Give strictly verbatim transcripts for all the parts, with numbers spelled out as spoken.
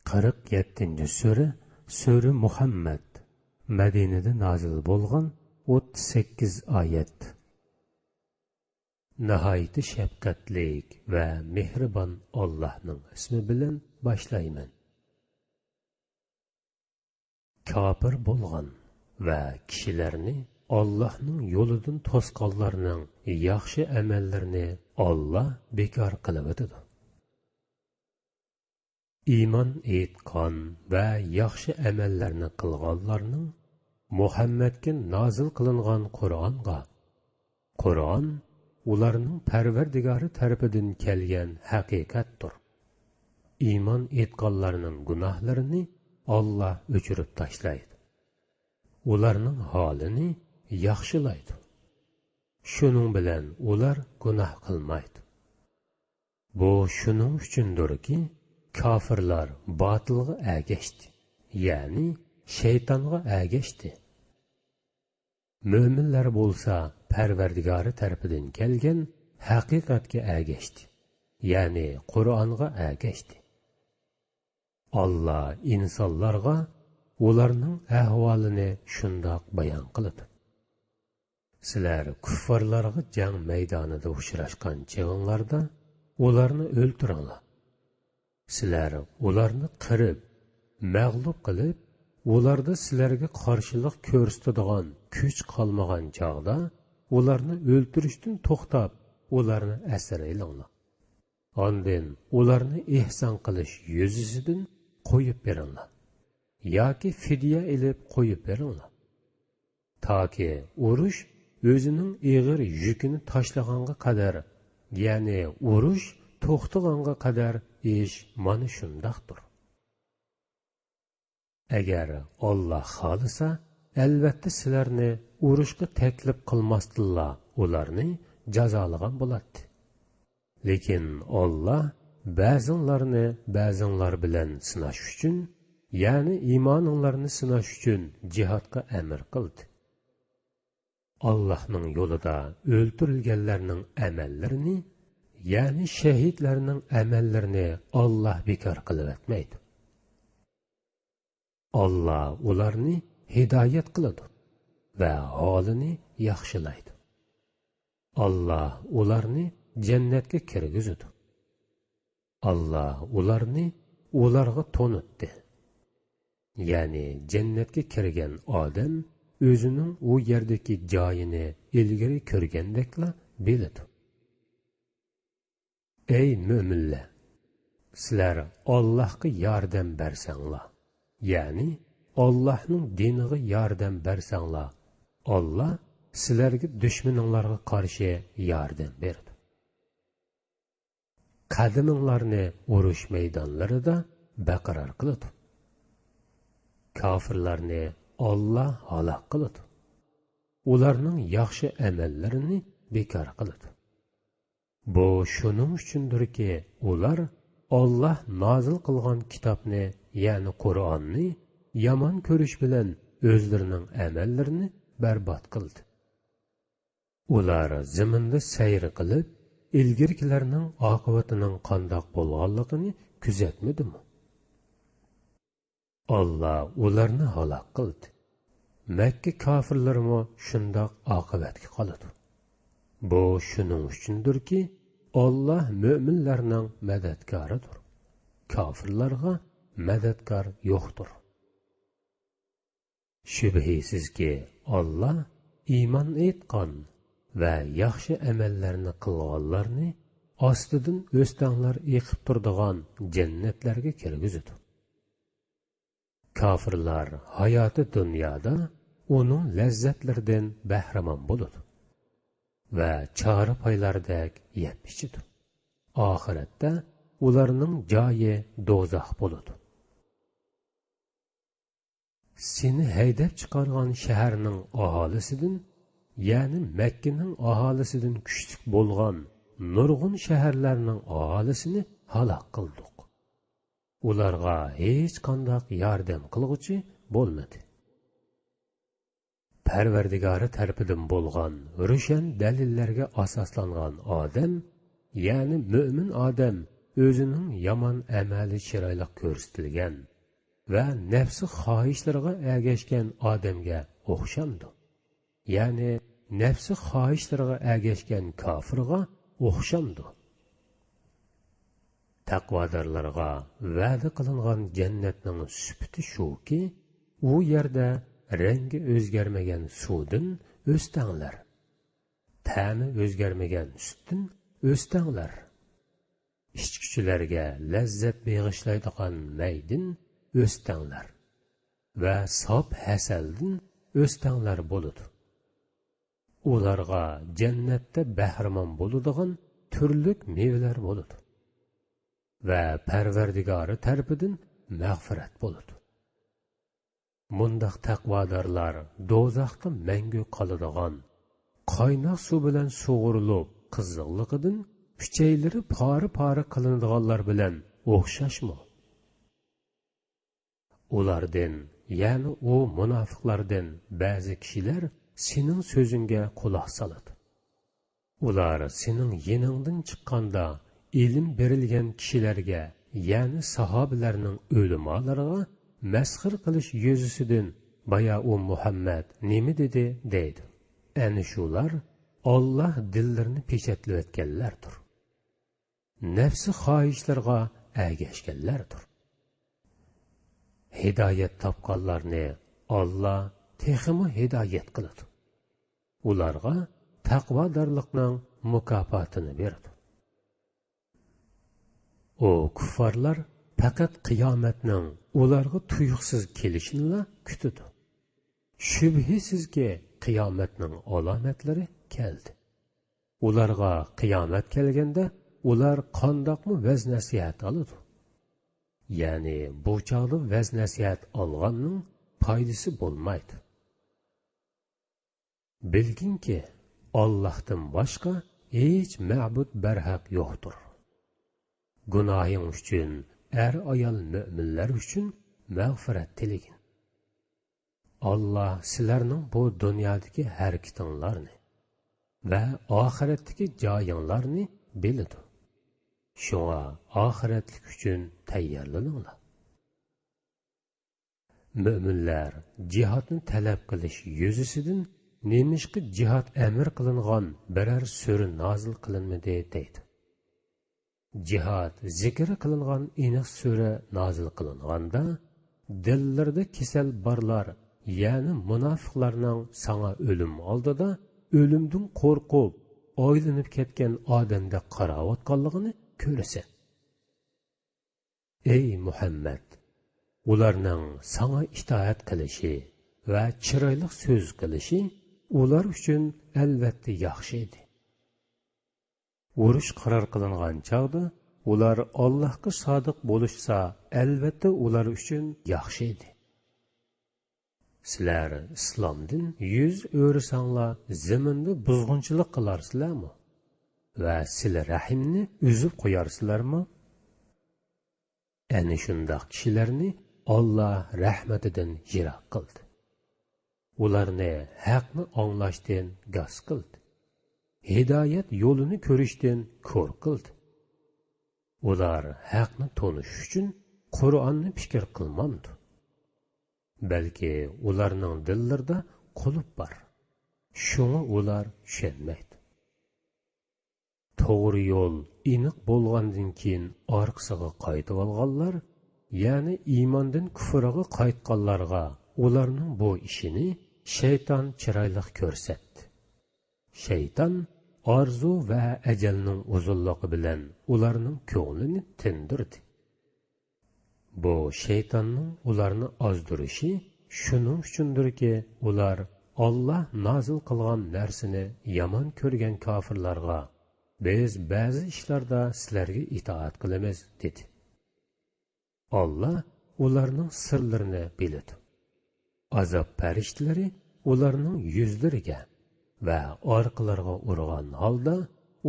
قىرىق يەتتىنچى سۈرە، سۈرە مۇھەممەد. مەدىنىدە نازىل بولغان، ئوتتۇز سەككىز ئايەت. ناھايىتى شەپقەتلىك ۋە مېھرىبان ئاللاھنىڭ ئىسمى بىلەن باشلايمەن. كاپىر بولغان ۋە كىشىلەرنى ئاللاھنىڭ يولىدىن توسقانلارنىڭ ياخشى ئەمەللىرىنى ئاللا بىكار قىلىۋېتىدۇ. ئىمان ئېيتقان ۋە ياخشى ئەمەللەرنى قىلغانلارنىڭ مۇھەممەدكە نازىل قىلىنغان قۇرئانغا، قۇرئان ئۇلارنىڭ پەرۋەردىگارى تەرىپىدىن كەلگەن ھەقىقەتتۇر. ئىمان ئېيتقانلارنىڭ گۇناھلىرىنى ئاللا ئۆچۈرۈپ تاشلايدۇ. ئۇلارنىڭ ھالىنى ياخشىلايدۇ. شۇنىڭ بىلەن ئۇلار گۇناھ قىلمايدۇ. بۇ شۇنىڭ ئۈچۈندۇركى، كاپىرلار باتىلغا ئەگەشتى، يەنى شەيتانغا ئەگەشتى. مۆمىنلەر بولسا پەرۋەردىگارى تەرىپىدىن كەلگەن ھەقىقەتكە ئەگەشتى، يەنى قۇرئانغا ئەگەشتى. ئاللا ئىنسانلارغا ئۇلارنىڭ ئەھۋالىنى شۇنداق بايان قىلىدۇ: سىلەر كۇففارلارغا جەڭ مەيدانىدا ئۇچراشقان چېغىڭلاردا ئۇلارنى ئۆلتۈرۈڭلار. سىلەر ئۇلارنى قىرىپ، مەغلۇپ قىلىپ، ئۇلاردا سىلەرگە قارشىلىق كۆرسىتىدىغان كۈچ قالمىغان چاغدا ئۇلارنى ئۆلتۈرۈشتىن توختاپ، ئۇلارنى ئەسىر ئېلىڭلار. ئاندىن ئۇلارنى ئېھسان قىلىش يۈزىسىدىن قويۇپ بېرىڭلار ياكى فىدىيە ئېلىپ قويۇپ بېرىڭلار. تاكى ئۇرۇش ئۆزىنىڭ ئېغىر يۈكىنى تاشلىغانغا قەدەر، يەنى ئۇرۇش توختىغانغا قەدەر ئىش مانا شۇنداقتۇر. ئەگەر ئاللا خالىسا، ئەلۋەتتە سىلەرنى ئۇرۇشقا تەكلىپ قىلماستىنلا ئۇلارنى جازالىغان بولاتتى. لېكىن ئاللا بەزىڭلارنى بەزىڭلار بىلەن سىناش ئۈچۈن، يەنى ئىمانىڭلارنى سىناش ئۈچۈن جىھادقا ئەمر قىلدى. ئاللاھنىڭ يولىدا ئۆلتۈرۈلگەنلەرنىڭ ئەمەللىرىنى، يەنى شەھىدلەرنىڭ ئەمەللىرىنى ئاللا بىكار قىلىۋەتمەيدۇ. ئاللا ئۇلارنى ھىدايەت قىلىدۇ ۋە ھالىنى ياخشىلايدۇ. ئاللا ئۇلارنى جەننەتكە كىرگۈزىدۇ. ئاللا ئۇلارنى ئۇلارغا تونۇتتى. يەنى جەننەتكە كىرگەن ئادەم ئۆزىنىڭ ئۇ يەردىكى جايىنى ئىلگىرى كۆرگەندەكلا بىلىدۇ. ئەي مۆمىنلەر! سىلەر ئاللاھقا ياردەم بەرسەڭلار، يەنى ئاللاھنىڭ دىنىغا ياردەم بەرسەڭلار، ئاللا سىلەرگە دۈشمىنىڭلارغا قارشى ياردەم بېرىدۇ. قەدىمىڭلارنى ئۇرۇش مەيدانلىرىدا بەقىرار قىلىدۇ. كاپىرلارنى ئاللا ھالاك قىلىدۇ. ئۇلارنىڭ ياخشى ئەمەللىرىنى بىكار قىلىدۇ. بۇ شۇنىڭ ئۈچۈندۇركى، ئۇلار ئاللا نازىل قىلغان كىتابنى، يەنى قۇرئاننى يامان كۆرۈش بىلەن ئۆزلىرىنىڭ ئەمەللىرىنى بەربات قىلدى. ئۇلار زېمىندا سەير قىلىپ، ئىلگىرىكىلەرنىڭ ئاقىۋىتىنىڭ قانداق بولغانلىقىنى كۆزەتمىدىمۇ؟ ئاللا ئۇلارنى ھالاك قىلدى. مەككە كاپىرلىرىمۇ شۇنداق ئاقىۋەتكە قالىدۇ. بۇ شۇنىڭ ئۈچۈندۇركى، ئاللا مۆمىنلەرنىڭ مەدەتكارىدۇر، كاپىرلارغا مەدەتكار يوقتۇر. شۈبھىسىزكى، ئاللا ئىمان ئېيتقان ۋە ياخشى ئەمەللەرنى قىلغانلارنى ئاستىدىن ئۆستەڭلار ئېقىپ تۇرىدىغان جەننەتلەرگە كىرگۈزىدۇ. كاپىرلار ھاياتى دۇنيادا ئۇنىڭ لەززەتلىرىدىن بەھرىمەن بولىدۇ ۋە چارپايلاردەك يەپ ئىچىدۇ. ئاخىرەتتە ئۇلارنىڭ جايى دوزاخ بولىدۇ. سېنى ھەيدەپ چىقارغان شەھەرنىڭ ئاھالىسىدىن، يەنى مەككىنىڭ ئاھالىسىدىن كۈچلۈك بولغان نۇرغۇن شەھەرلەرنىڭ ئاھالىسىنى ھالاك قىلدۇق. ئۇلارغا ھېچقانداق ياردەم قىلغۇچى بولمىدى. پەرۋەردىگارى تەرىپىدىن بولغان روشەن دەلىللەرگە ئاساسلانغان ئادەم، يەنى مۆمىن ئادەم ئۆزىنىڭ يامان ئەمەلى چىرايلىق كۆرسىتىلگەن ۋە نەپسى خاھىشلىرىغا ئەگەشكەن ئادەمگە ئوخشامدۇ؟ يەنى نەپسى خاھىشلىرىغا ئەگەشكەن كاپىرغا ئوخشامدۇ؟ تەقۋادارلارغا ۋەدە قىلىنغان جەننەتنىڭ سۈپىتى شۇكى، ئۇ يەردە رەڭگى ئۆزگەرمىگەن سۇدىن ئۆستەڭلەر، تەمى ئۆزگەرمىگەن سۈتتىن ئۆستەڭلەر، ئىچكۈچىلەرگە لەززەت بېغىشلايدىغان مەيدىن ئۆستەڭلەر ۋە ساپ ھەسەلدىن ئۆستەڭلەر بولىدۇ. ئۇلارغا جەننەتتە بەھرىمەن بولىدىغان تۈرلۈك مېۋىلەر بولىدۇ ۋە پەرۋەردىگارى تەرىپىدىن مەغپىرەت بولىدۇ. مۇنداق تەقۋادارلار دوزاختا مەڭگۈ قالىدىغان، قايناق سۇ بىلەن سۇغۇرۇلۇپ قىزىقلىقىدىن ئۈچەيلىرى پارە-پارە قىلىنىدىغانلار بىلەن ئوخشاشمۇ؟ ئۇلاردىن، يەنى ئۇ مۇناپىقلاردىن بەزى كىشىلەر سېنىڭ سۆزۈڭگە قۇلاق سالىدۇ. ئۇلار سېنىڭ يېنىڭدىن چىققاندا ئىلىم بېرىلگەن كىشىلەرگە، يەنى ساھابىلەرنىڭ ئۆلىمالىرىغا مەسخىرە قىلىش يۈزىسىدىن، «بايا ئۇ مۇھەممەد نېمە دېدى؟» دەيدۇ. ئەنە شۇلار ئاللا دىللىرىنى پېچەتلىۋەتكەنلەردۇر. نەپسى خاھىشلىرىغا ئەگەشكەنلەردۇر. ھىدايەت تاپقانلارنى ئاللا تېخىمۇ ھىدايەت قىلىدۇ. ئۇلارغا تەقۋادارلىقنىڭ مۇكاپاتىنى بېرىدۇ. ئۇ كۇففارلار پەقەت قىيامەتنىڭ ئۇلارغا تۇيۇقسىز كېلىشىنىلا كۈتىدۇ. شۈبھىسىزكى، قىيامەتنىڭ ئالامەتلىرى كەلدى. ئۇلارغا قىيامەت كەلگەندە، ئۇلار قانداقمۇ ۋەز-نەسىھەت ئالىدۇ؟ يەنى بۇ چاغدا ۋەز-نەسىھەت ئالغاننىڭ پايدىسى بولمايدۇ. بىلگىنكى، ئاللاھتىن باشقا ھېچ مەبۇد بەرھەق يوقتۇر. گۇناھىڭ ئۈچۈن ئەر-ئايال مۆمىنلەر ئۈچۈن مەغپىرەت تىلىگىن. ئاللا سىلەرنىڭ بۇ دۇنيادىكى ھەرىكىتىڭلارنى ۋە ئاخىرەتتىكى جايىڭلارنى بىلىدۇ. شۇڭا ئاخىرەتلىك ئۈچۈن تەييارلىنىڭلار. مۆمىنلەر جىھادنى تەلەپ قىلىش يۈزىسىدىن، «نېمىشقا جىھاد ئەمر قىلىنغان بىرەر سۈرە نازىل قىلىنمىدى؟» دەيدۇ. جىھاد زىكرى قىلىنغان ئېنىق سۈرە نازىل قىلىنغاندا، دىللىرىدا كېسەل بارلار، يەنى مۇناپىقلارنىڭ ساڭا ئۆلۈم ئالدىدا ئۆلۈمدىن قورقۇپ ئايلىنىپ كەتكەن ئادەمدەك قاراۋاتقانلىقىنى كۆرىسەن. ئەي مۇھەممەد! ئۇلارنىڭ ساڭا ئىتائەت قىلىشى ۋە چىرايلىق سۆز قىلىشى ئۇلار ئۈچۈن ئەلۋەتتە ياخشى ئىدى. ئۇرۇش قارار قىلىنغان چاغدا ئۇلار ئاللاھقا سادىق بولۇشسا، ئەلۋەتتە ئۇلار ئۈچۈن ياخشى ئىدى. سىلەر ئىسلامدىن يۈز ئۆرۈسەڭلار، زېمىندا بۇزغۇنچىلىق قىلارسىلەرمۇ ۋە سىلە رەھىمنى ئۈزۈپ قويارسىلەرمۇ؟ ئەنە شۇنداق كىشىلەرنى ئاللا رەھمىتىدىن يىراق قىلدى. ئۇلارنى ھەقنى ئاڭلاشتىن گاس قىلدى. ھىدايەت يولىنى كۆرۈشتىن كور قىلدى. ئۇلار ھەقنى تونۇش ئۈچۈن قۇرئاننى پىكىر قىلمامدۇ؟ بەلكى ئۇلارنىڭ دىللىرىدا قۇلۇپ بار. شۇڭا ئۇلار چۈشەنمەيدۇ. توغرا يول ئېنىق بولغاندىن كېيىن ئارقىسىغا قايتىۋالغانلار، يەنى ئىماندىن كۇفرىغا قايتقانلارغا ئۇلارنىڭ بۇ ئىشىنى شەيتان چىرايلىق كۆرسەتتى. شەيتان ئارزۇ ۋە ئەجەلنىڭ ئۇزۇنلۇقى بىلەن ئۇلارنىڭ كۆڭلىنى تىندۇردى. بۇ شەيتاننىڭ ئۇلارنى ئازدۇرۇشى شۇنىڭ ئۈچۈندۇركى، ئۇلار ئاللا نازىل قىلغان نەرسىنى يامان كۆرگەن كاپىرلارغا، «بىز بەزى ئىشلاردا سىلەرگە ئىتائەت قىلىمىز» دېدى. ئاللا ئۇلارنىڭ سىرلىرىنى بىلىدۇ. ئازاب پەرىشتىلىرى ئۇلارنىڭ يۈزلىرىگە ۋە ئارقىلىرىغا ئۇرغان ھالدا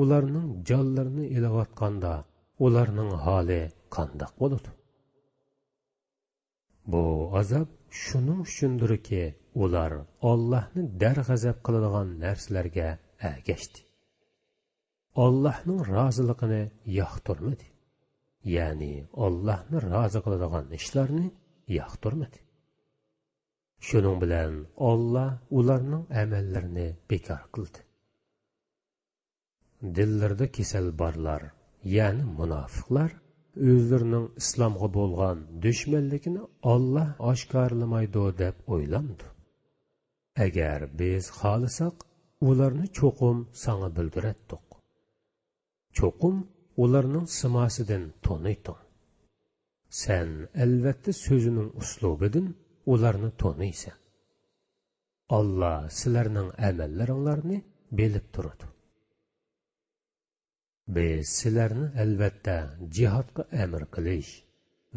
ئۇلارنىڭ جانلىرىنى ئېلىۋاتقاندا ئۇلارنىڭ ھالى قانداق بولىدۇ؟ بۇ ئازاب شۇنىڭ ئۈچۈندۇركى، ئۇلار ئاللاھنى دەرغەزەپ قىلىدىغان نەرسىلەرگە ئەگەشتى. ئاللاھنىڭ رازىلىقىنى ياقتۇرمىدى. يەنى ئاللاھنى رازى قىلىدىغان ئىشلارنى ياقتۇرمىدى. شۇنىڭ بىلەن ئاللا ئۇلارنىڭ ئەمەللىرىنى بىكار قىلدى. دىللىرىدا كېسەل بارلار، يەنى مۇناپىقلار ئۆزلىرىنىڭ ئىسلامغا بولغان دۈشمەنلىكىنى ئاللا ئاشكارىلىمايدۇ دەپ ئويلامدۇ؟ ئەگەر بىز خالىساق، ئۇلارنى چوقۇم ساڭا بىلدۈرەتتۇق. چوقۇم ئۇلارنىڭ سىماسىدىن تونۇيتتۇڭ. سەن ئەلۋەتتە سۆزىنىڭ ئۇسلۇبىدىن ئۇلارنى تونۇيسەن. ئاللا سىلەرنىڭ ئەمەللىرىڭلارنى بىلىپ تۇرىدۇ. بىز سىلەرنى ئەلۋەتتە جىھادقا ئەمر قىلىش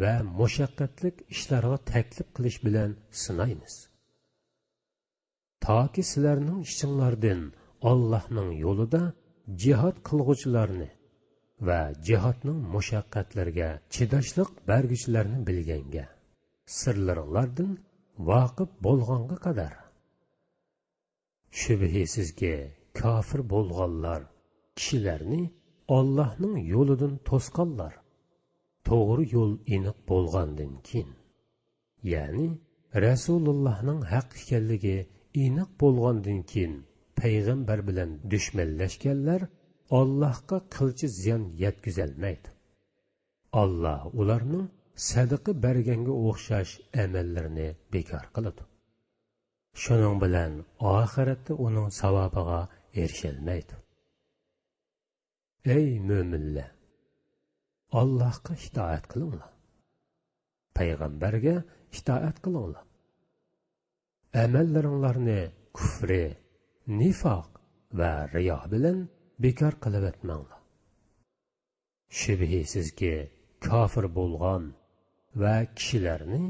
ۋە مۇشەققەتلىك ئىشلارغا تەكلىپ قىلىش بىلەن سىنايمىز. تاكى سىلەرنىڭ ئىچىڭلاردىن ئاللاھنىڭ يولىدا جىھاد قىلغۇچىلارنى ۋە جىھادنىڭ مۇشەققەتلىرىگە چىداشلىق بەرگۈچىلەرنى بىلگەنگە، سىرلىرىڭلاردىن ۋاقىپ بولغانغا قەدەر. شۈبھىسىزكى، كاپىر بولغانلار كىشىلەرنى ئاللاھنىڭ يولىدىن توسقانلار، توغرا يول ئېنىق بولغاندىن كېيىن، يەنى رەسۇلۇللاھنىڭ ھەق ئىكەنلىكى ئېنىق بولغاندىن كېيىن پەيغەمبەر بىلەن دۈشمەنلەشكەنلەر ئاللاھقا قىلچە زىيان يەتكۈزەلمەيدۇ. ئاللا ئۇلارنىڭ سەدىقە بەرگەنگە ئوخشاش ئەمەللىرىنى بىكار قىلىدۇ. شۇنىڭ بىلەن ئاخىرەتتە ئۇنىڭ ساۋابىغا ئېرىشەلمەيدۇ. ئەي مۆمىنلەر! ئاللاھقا ئىتائەت قىلىڭلار. پەيغەمبەرگە ئىتائەت قىلىڭلار. ئەمەللىرىڭلارنى كۇفرى، نىفاق ۋە رىيا بىلەن بىكار قىلىۋەتمەڭلار. شۈبھىسىزكى، كاپىر بولغان ۋە كىشىلەرنى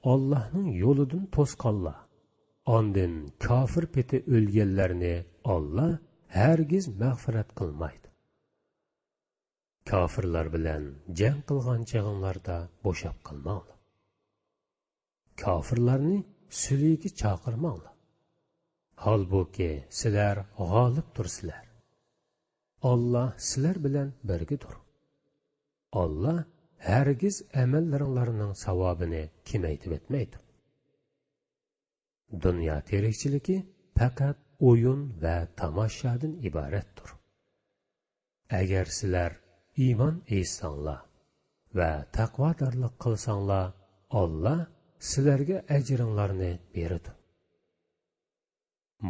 ئاللاھنىڭ يولىدىن توسقانلار، ئاندىن كاپىر پېتى ئۆلگەنلەرنى ئاللا ھەرگىز مەغپىرەت قىلمايدۇ. كاپىرلار بىلەن جەڭ قىلغان چېغىڭلاردا بوشاپ قالماڭلار. كاپىرلارنى سۈلھىگە چاقىرماڭلار. ھالبۇكى، سىلەر غالىبتۇرسىلەر. ئاللا سىلەر بىلەن بىرگىدۇر. ئاللا ھەرگىز ئەمەللىرىڭلارنىڭ ساۋابىنى كېمەيتىۋەتمەيدۇ. دۇنيا تىرىكچىلىكى پەقەت ئويۇن ۋە تاماشادىن ئىبارەتتۇر. ئەگەر سىلەر ئىمان ئېيتساڭلار ۋە تەقۋادارلىق قىلساڭلار، ئاللا سىلەرگە ئەجرىڭلارنى بېرىدۇ.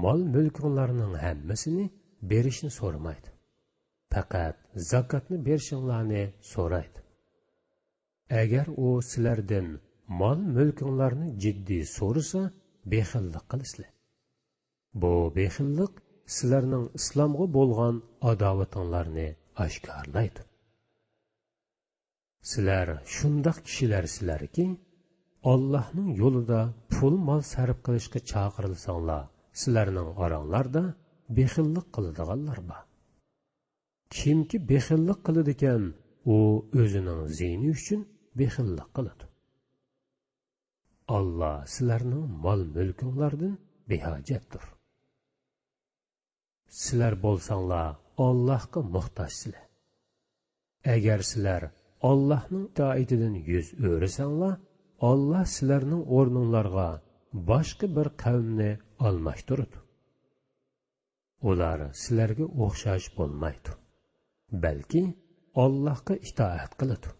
مال-مۈلكۈڭلارنىڭ ھەممىسىنى بېرىشنى سورىمايدۇ. پەقەت زاكاتنى بېرىشىڭلارنى سورايدۇ. ئەگەر ئۇ سىلەردىن مال-مۈلكۈڭلارنى جىددىي سورىسا، بېخىللىق قىلىسىلەر. بۇ بېخىللىق سىلەرنىڭ ئىسلامغا بولغان ئاداۋىتىڭلارنى ئاشكارىلايدۇ. سىلەر شۇنداق كىشىلەرسىلەركى، ئاللاھنىڭ يولىدا پۇل-مال سەرپ قىلىشقا چاقىرىلساڭلار، سىلەرنىڭ ئاراڭلاردا بېخىللىق قىلىدىغانلار بار. كىمكى بېخىللىق قىلىدىكەن، ئۇ ئۆزىنىڭ زىيىنى ئۈچۈن بېخىللىق قىلىدۇ. ئاللا سىلەرنىڭ مال-مۈلكۈڭلاردىن بىھاجەتتۇر. سىلەر بولساڭلار ئاللاھقا موھتاجسىلەر. ئەگەر سىلەر ئاللاھنىڭ ئىتائىتىدىن يۈز ئۆرۈسەڭلار، ئاللا سىلەرنىڭ ئورنۇڭلارغا باشقا بىر قەۋمنى ئالماشتۇرىدۇ. ئۇلار سىلەرگە ئوخشاش بولمايدۇ، بەلكى ئاللاھقا ئىتائەت قىلىدۇ.